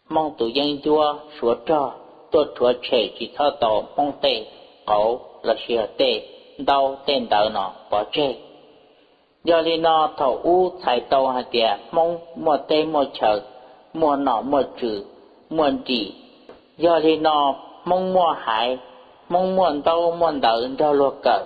Hmoob tus yeeb ncuab Suav rog tuaj rhuav tshem tsis txhob tau Hmoob tej qauv los sis yog tej ntaub tej ntawv no pov tseg. Yog li no thaum ub txhais tau hais tias Hmoob muaj teb muaj chaw, muaj nom muaj tswv, muaj nrim. Yog li no Hmoob muaj haiv, Hmoob muaj ntaub muaj ntawv nrog luag kawm.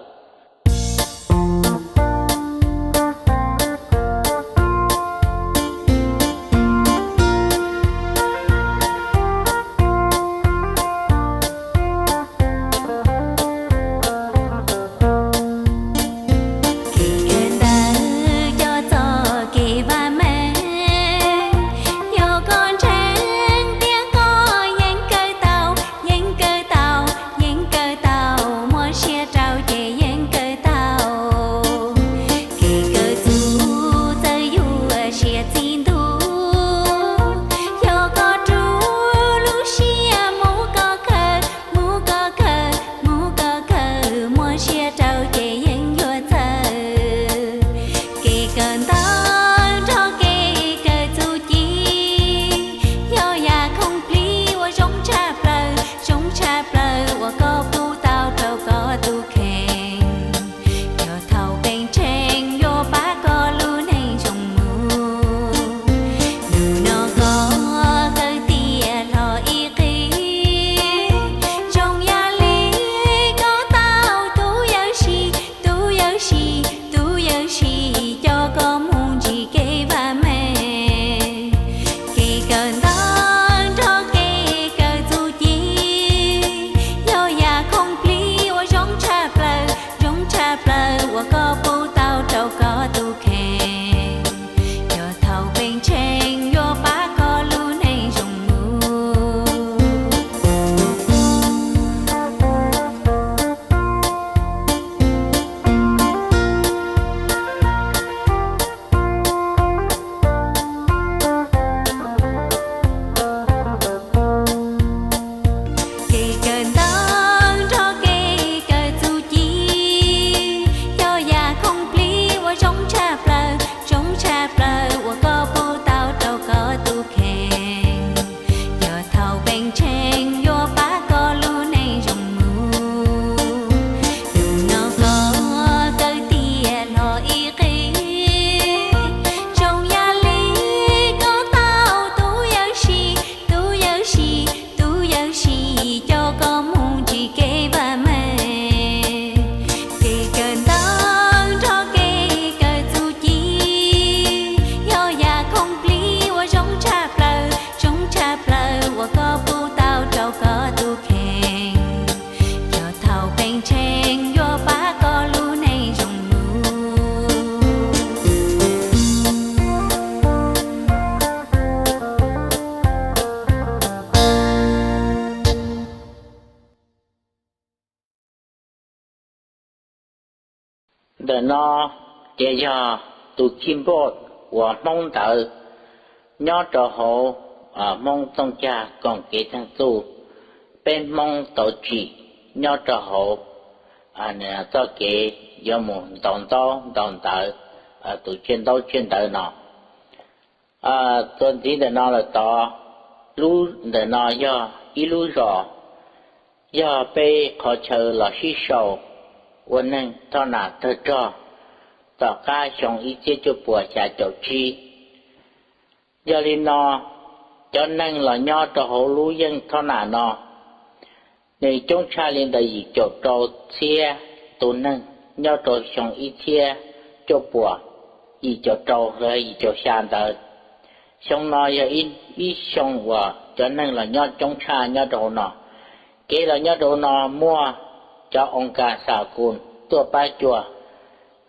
Kev kawm ntawv coj txog kev vam meej, yog koj ntseeg tias koj yeej kawm tau, yeej kawm tau, yeej kawm tau, muaj siab rau ces yeej kawm tau. Kev kawm txuj txawj yuav siab txi ntuj, yog koj rub lub siab mus koj kawm, mus koj kawm, mus koj kawm, muaj siab rau ces yeej yuav txawj. Kev kawm ntawv nrog kev kawm txuj ci yog yam khoom plig uas zoo tshaj plaws, zoo tshaj plaws uas koj pub tau rau koj tus kheej. Yog thaum peb ntseeg yuav pab koj lub neej zoo mus, hnub no koj kawm tiav hlo ib qib, zoo yam li koj tau tus yawm sij, tus yawm sij, tus yawm sij coj koj mus ntsib kev vam meej. Kev kawm ntawv nrog kev kawm txuj ci yog yam khoom plig uas zoo tshaj plaws, zoo tshaj plaws uas koj pub tau rau koj tus kheej. Yog thaum peb ntseeg yuav pab koj lub neej zoo mus. Kev kawm ntawv nrog kev kawm txuj ci yog yam khoom plig uas zoo tshaj plaws, zoo tshaj plaws uas koj pub tau rau koj tus kheej. Yog thaum peb ntseeg yuav pab koj lub neej zoo mus, hnub no koj kawm tiav hlo ib qib, zoo yam li koj tau tus yawm sij, tus yawm sij, tus yawm sij coj koj mus ntsib kev vam meej. Kev kawm ntawv nrog kev kawm txuj ci yog yam khoom plig uas zoo tshaj plaws, zoo tshaj plaws uas koj pub tau rau koj tus kheej. Yog thaum peb ntseeg yuav pab koj lub neej zoo mus. Ntawm no ces yog tus keyboard uas Hmoob ntawv nyob rau hauv Hmoob Txooj Cag koom kev txeeg txuj, peb Hmoob tau tsim nyob rau hauv txoj kev yuav mus ntaus ntaub ntaus ntawv, tus tsiaj ntaub tsiaj ntawv no. Txuas ntxiv ntawm no lawm tod, lub ntawm no yog ib lub zos, yog peb qhov chaw los sib sau ua neeg thoj nam tawg rog tom qab xyoo ib txhiab cuaj puas xya caum tsib. Yog li no, cov neeg los nyob rau hauv lub yeej thoj nam no, nws coob tshaj li ntawm yim caum rau txhiab tus neeg nyob rau xyoo ib txhiab cuaj puas yim caum rau los yim caum xya ntawd. Xyoo no yog ib xyoo uas cov neeg los nyob coob tshaj nyob rau hauv no. Kev los nyob rau hauv no muaj cov oo kas xas kus tuaj pab cuag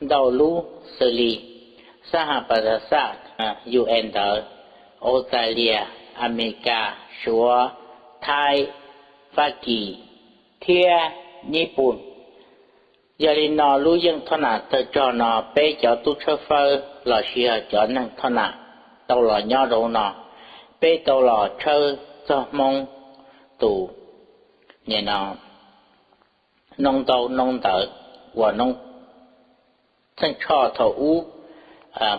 ntau lub xws li xab has pas xas xaj, U N ntawd, Australia, Amelikas, Suav, Thaib, Fab Kis thiab Nyij Pooj. Yog li no lub yeej thoj nam tawg rog no peb cov tub tshawb fawb los sis yog cov neeg thoj nam tau los nyob rau hauv no, peb tau los tshawb txog Hmoob tus noob ntaub noob ntawv uas Txheej Tshoj thaum ub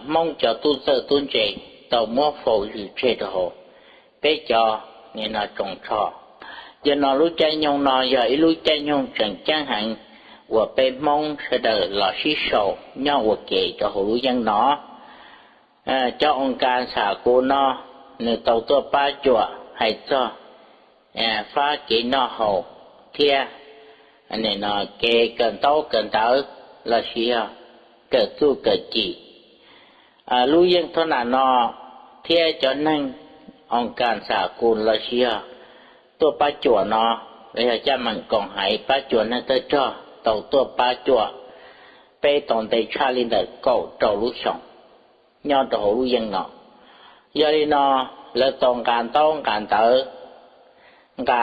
Hmoob cov tub txawj tub ntse tau muab faus zws tseg rau hauv. peb cov nim no tsoos tsho. Yog no lub caij nyoog no yog ib lub caij nyoog tseem ceeb heev uas peb Hmoob sawv daws los sib sau nyob ua ke rau hauv lub yeej no. Cov oo kas xam kus no nws tau tuaj pab cuam hais txog fab kev noj haus thiab kev kawm ntaub kawm ntawv los sis yog kawm txuj kawm ci. Lub yeej thoj nam no thiab cov neeg oo kas xam kus los sis yog tuaj pab cuam no, los yog caj meem koom haiv pab cuam neeg tawg rog tau tuaj pab cuam peb tau ntev tshaj li ntawm kaum rau lub xyoos nyob rau hauv lub yeej no. Yog li no lawv tau nqa ntaub nqa ntawv, nqa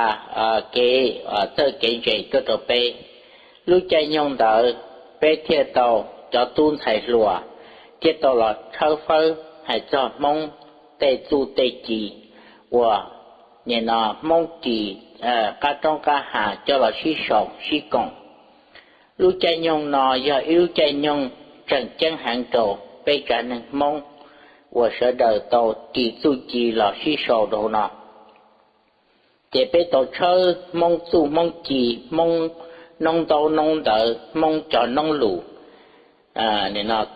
kev txawj kev ntse tuaj rau peb. Lub caij nyoog ntawd peb thiaj tau cov tub ntxhais hluas thiaj tau los tshawb fawb hais txog Hmoob tej txuj tej ci uas nim no Hmoob ris qab roob qab hav coj los sib sau sib koom. Lub caij nyoog no yog ib lub caij nyoog tseem ceeb heev rau peb tsav neeg Hmoob uas sawv daws tau ris txuj ci los sib sau rau hauv no. Ces peb tau tshawb Hmoob txuj Hmoob ci, Hmoob noob ntaub noob ntawv, Hmoob cov noob lus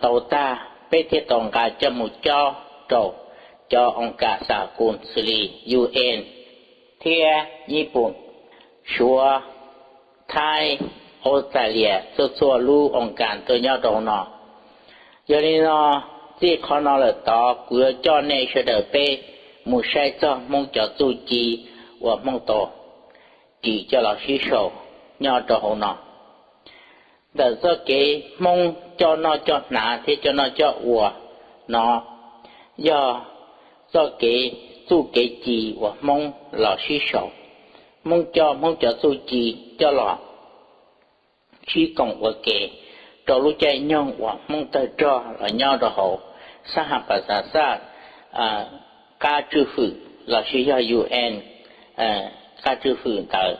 tau tag, peb thiaj tau nqa coj mus cob rau cov oo kas xam kus xws li UN thiab Nyij Pooj, Suav, Thaib, Australia, txhua txhua lub oo kas tuaj nyob rau hauv no. Yog li no, txij qhov no lawm tod kuv yuav coj nej sawv daws peb mus saib txog Hmoob cov txuj ci uas Hmoob tau ris coj los sib sau nyob rau hauv no. Ntawm txoj kev Hmoob coj noj coj hnav thiab coj noj coj ua no yog txoj kev txuj kev ci uas Hmoob los sib sau, Hmoob coj Hmoob cov txuj ci coj los sib koom ua ke rau lub caij nyoog uas Hmoob tawg rog los nyob rau hauv xab has pas xas xaj qab tswj hwm los sis yog UN qab tswj hwm ntawd.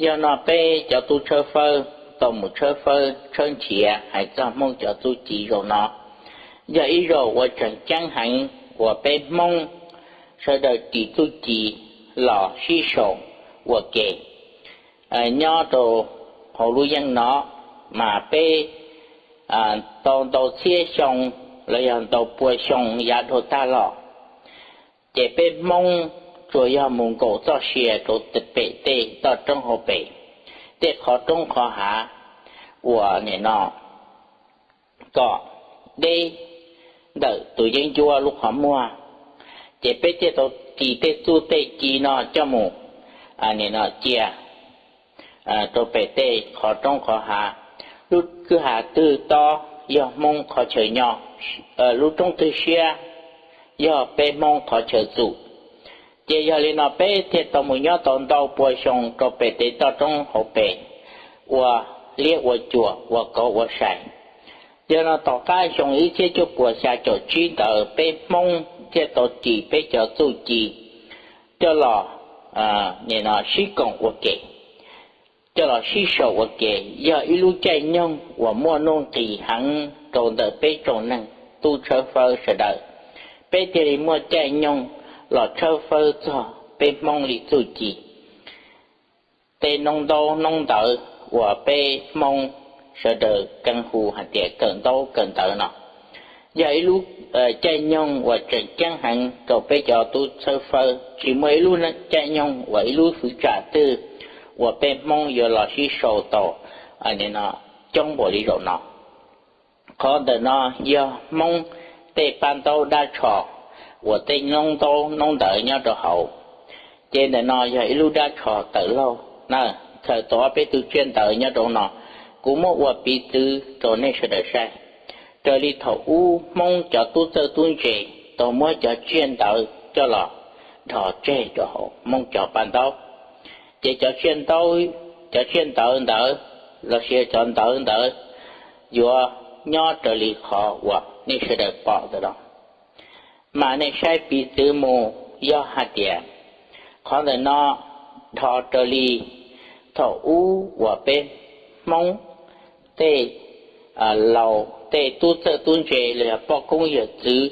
Yog no peb cov tub tshawb fawb tau mus tshawb fawb tshawb nrhiav hais txog Hmoob cov txuj ci zaum no, yog ib zaug uas tseem ceeb heev uas peb Hmoob sawv daws ris txuj ci los sib sau ua ke nyob rau hauv lub yeej no, mas peb tau ntau txhiab xyoo los yog ntau pua xyoo yav dhau tag los, ces peb Hmoob tsuas yog mus nkaum txoj sia rau pem tej toj roob hauv pes, tej qhov roob qhov hav uas nim no kom deb ntawm tus yeeb ncuab lub qhov muag, ces peb thiaj tau ris tej txuj tej ci no coj mus nim no cia rau pem tej qhov roob qhov hav. Lub kwj ha twg tob yog Hmoob qhov chaw nyob, lub roob twg siab yog peb Hmoob qhov chaw txum. Ces yog li no peb thiaj tau mus nyob tau ntau pua xyoo rau pem tej toj roob hauv pes ua liab ua cuam ua kauv ua sai. Yog no tom qab xyoo ib txhiab cuaj puas xya caum tsib ntawd peb Hmoob thiaj tau ris peb cov txuj ci coj los nim no sib koom ua ke, coj los sib sau ua ke, yog ib lub caij nyoog uas muaj nuj nqis heev rau ntawm peb tsoom neeg tub tshawb fawb sawv daws. Peb thiaj li muaj caij nyoog los tshawb fawb txog peb Hmoob li txuj ci, tej noob ntaub noob ntawv uas peb Hmoob sawv daws keeb hu hais tias kawm ntaub kawm ntawv no, yog ib lub caij nyoog uas tseem ceeb heev rau peb cov tub tshawb fawb. Tsis muaj ib lub caij nyoog uas ib lub hwv tsam twg uas peb Hmoob yuav los sib sau tau coob npaum li zaum no. Qhov ntawm no yog Hmoob tej paj ntaub dab tsho uas tej noob ntaub noob ntawv nyob rau hauv. Ces ntawm no yog ib lub dab tsho tawm laug na, khaws tau ob peb tug tsiaj ntawv nyob rau no, kuv muab ua piv txwv rau nej sawv daws saib. Raws li thaum ub Hmoob cov tub txawj tub ntse tau muab cov tsiaj ntawv coj los dhos tseg rau hauv Hmoob cov paj ntaub, ces cov tsiaj ntaub, cov tsiaj ntawv ntawd los sis cov ntawv ntawd yuav nyob raws li qhov uas nej sawv daws pom ntawm no. Mas nej saib piv txwv mus, yog hais tias qhov ntawm no dhos raws li thaum ub uas peb Hmoob tej laus tej tub txawj tub ntse los yog poj koob yawm txwv